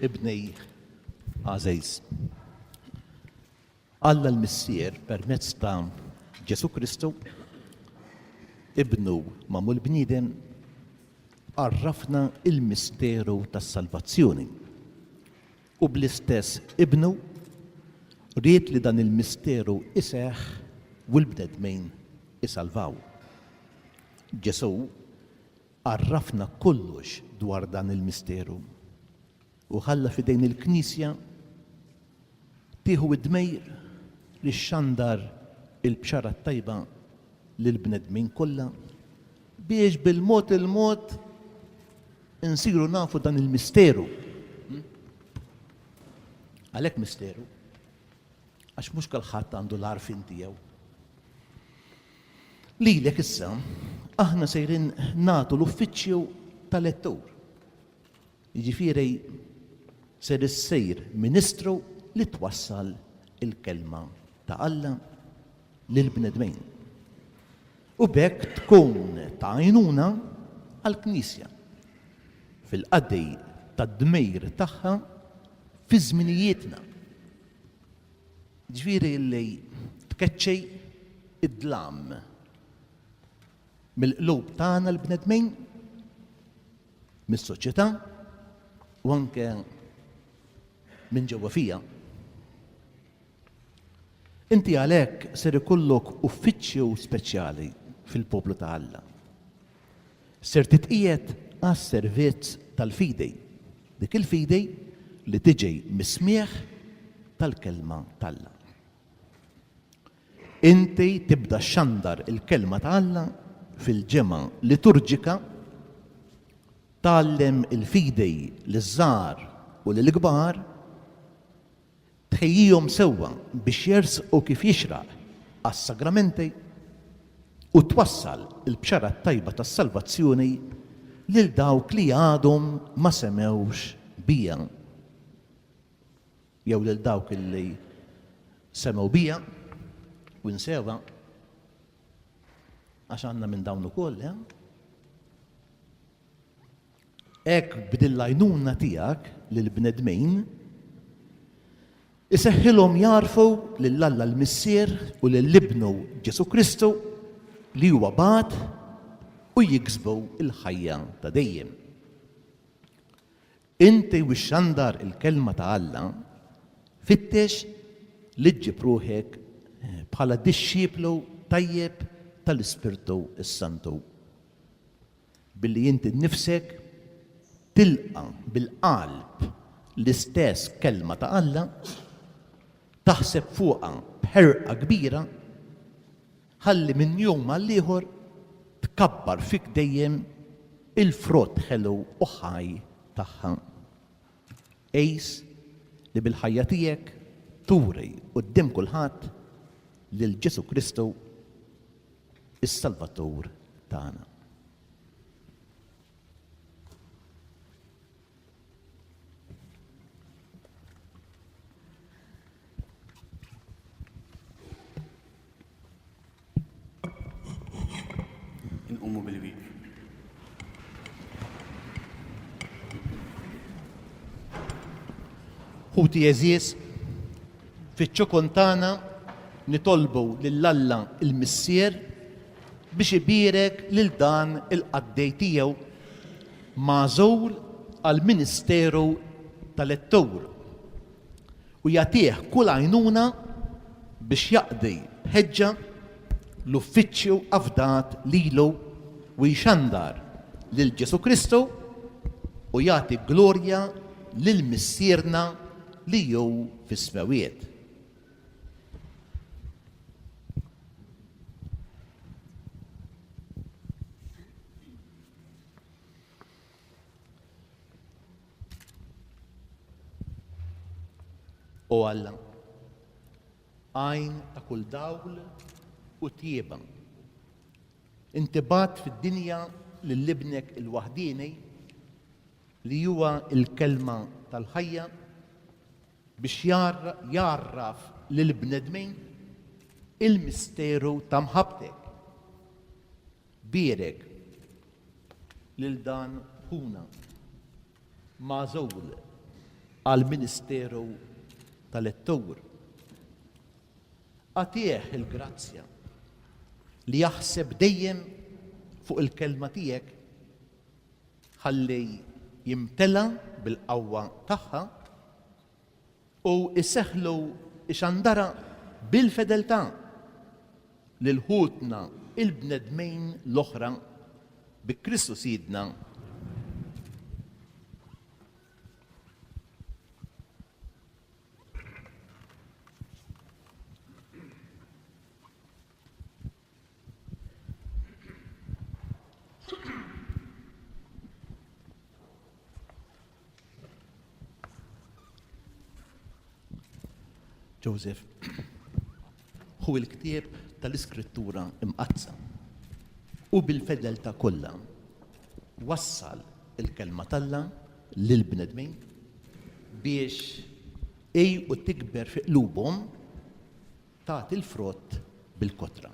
Ibni għażiż. Alla l-Missier permezz ta' Ġesù Kristu, Ibnu magħmul bniedem, għarrafna il-misteru tas-salvazzjoni. U bl-istess Ibnu ried li dan il-misteru iseħħ u l-bnedmin isalvaw. Ġesù Għarrafna kollox dwar dan il-misteru u ħalla f'idejn il-Knisja tieħu d-dmir li xxandar il-Bxara t-Tajba lill-bnedmin kollha biex bil-mod il-mod insiru nafu dan il-misteru. Għalhekk misteru, għax mhux kulħadd għandu l-għarfien tiegħu. Lilek issa, aħna sejrin nagħtu l-uffiċċju ta' lettur. Jiġifieri ser issir ministru li twassal il-kelma ta' Alla lill-bnedmin. U b'hekk tkun ta' għajnuna għall-Knisja fil-qadi tad-dmir tagħha fi żminijietna. Ġifieri li tkeċċi d-dlam mill-qlub tagħna l-bnedmin, mis-soċjetà u anke minn ġewwa fija. Inti għalhekk ser ikollok uffiċċju speċjali fil-poplu ta' Alla. Ser titqiegħed għas-servizz tal-fidi, dik il-fidi li tiġi mis-smigħ tal-Kelma t'Alla. Inti tibda xxandar il-Kelma ta' Alla fil-ġemgħa liturġika, tgħallem il-fidi liż-żgħar u lill-kbar, Tħejjihom sewwa biex jersqu kif jixraq għas-sagramenti u twassal il-Bxara t-Tajba tas-salvazzjoni lil dawk li għadhom ma semgħux biha jew lil dawk li semgħu biha u nsewha għax għandna minn dawn ukoll, eh? Hekk b'din l-għajnuna tiegħek lill-bnedmin, iseħħilhom jagħrfu lil Alla l-Missier u lil Ibnu Ġesù Kristu li huwa bagħat u jiksbu l-ħajja ta' dejjem. Inti u xxandar il-kelma ta' Alla, fittex li ġġib ruħek bħala dixxiplu tajjeb tal-Ispirtu s-Santu. Billi inti nnifsek tilqa' bil-qalb l-istess Kelma ta' Alla, taħseb fuqha b'ħerqa kbira, ħalli minn jum għall-ieħor tkabbar fik dejjem il-frott ħelu u ħaj tagħha. Qis li bil-ħajja tiegħek turi quddiem kulħadd lil Ġesù Kristu is-Salvatur tagħna. Inqumu bil-wieqfa. Ħuti għeżież, fiċ-ċokon tagħna nitolbu lil Alla l-Missier biex ibierek lil dan il-qaddej tiegħu magħżul għall-ministeru ta' lettur u jagħtih kull għajnuna biex jaqdi b'ħeġġa l-uffiċċju afdat lilu u jxandar lil Ġesù Kristu u jagħti glorja lil Missierna li hu fis-smewwiet. O Alla, għajn ta' kull dawl u tjieba, inti bgħatt fid-dinja lil Ibnek il-waħdieni li huwa l-Kelma tal-ħajja biex jgħarraf lill-bnedmin il-misteru ta' mħabbtek. Bierek lil dan ħuna magħżul. għall-ministeru ta' lettur. Agħtih il-grazzja li jaħseb dejjem fuq il-kelma tiegħek ħalli jimtela bil-qawwa tagħha u jseħħlu jxandarha bil-fedeltà lil ħutna l-bnedmin l-oħra bi Kristu Sidna. Joseph, hu l-ktieb tal-Iskrittura Imqaddsa u bil-fedeltà kollha wassal il-Kelma t'Alla lill-bnedmin biex hi u tikber fi qlubhom tagħti l-frott bil-kotra.